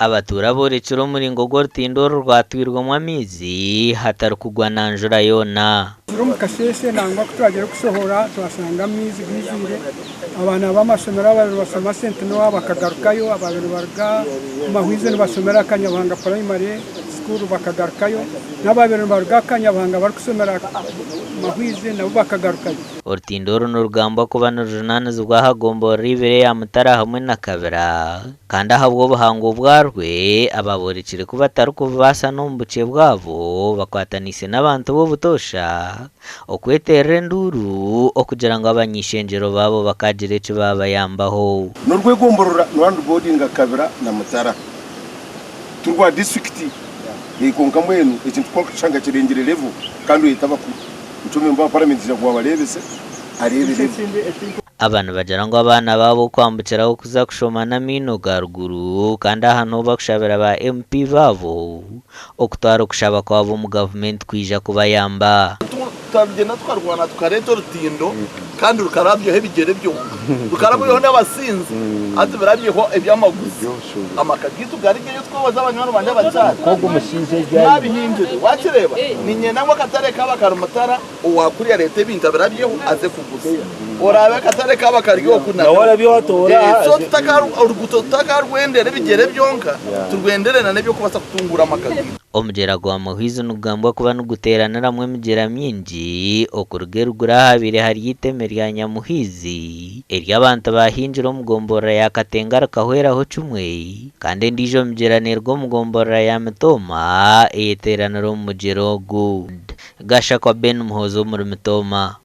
Abatuura boorekire omuringo gw'orutindo oru rwatwirwemu amaizi hatarikugwa na njura yoona. Twizire omu kasheeshe nangwa ku twagiire kushohora twashanga amaizi gaijwire, abaana b'amashomero ababaire nibashoma St Noah bakagarukayo, ababaire nibaruga Mahwizi nibashomera Kanyabuhanga Primary School bakagarukayo, n'ababaire nibaruga Kanyabuhanga barikushomera Mahwizi nabo bakagarukayo. Orutindo oru nirugambwa kuba nirujunaanizibwa aha gomborora ibiri eya Mutare hamwe na Kabira. Kandi ahabw'obuhango bwarwe, abaaborekire ku batarikububaasa n'omu bukye bwabo, bakwataniise n'abantu b'obutoosha okweteerera enduuru okugira ngu abany'eishengyero baabo bakaagira eki baabayambaho. N'orwegomborora nirwa nirubodinga Kabira na Mutara ti rwa disiturikiti kwonka mbwenu ekintu ku orikushanga kirengire level kandi oyeta abakuru nikyo memba wa paramenti aija kuba abareebese areebe level. Aba nibagira ngu abaana baabo okwambukiraho kuza kushoma n'amaino ga ruguru kandi aha niho bakushabira ba MP baabo okutwara okushaba kwabo omu gavumenti kwija kubayamba. Twagyenda tukarwana tukareeta orutindo kandi rukarabyaho ebigyere byonka, rukarabyaho n'abasinzi hati birabyeho eby'amaguzi. Amaka gaitu garigeyo twebaze abanywani bangye abakyara naabihingire. Waakireeba niinyenda ngu akatare kaaba kari Mutara. Owa kuriya areete ebintu abirabyeho aze kuguza. Oraabe akatare kaaba kari oku na kuri. So oruguuto tutakarwendera ebigyere byonka, turwendere na n'eby'okubaasa kutunguura amaka gaitu. Omugyera gwa Muhwizi nigugambwa kuba niguteeraniramu emigyera mingi okuruga eruguru ahabaire hari eiteme rya Nyamuhwizi eri abantu baahingire omu gomborora ya Katenga rikahweraho kimwe kandi endiijo migyera neeruga omu gomborora ya Mitooma eyeteeranira omu mugyera ogu. Gashakwa Ben Muhoozi omuri Mitooma.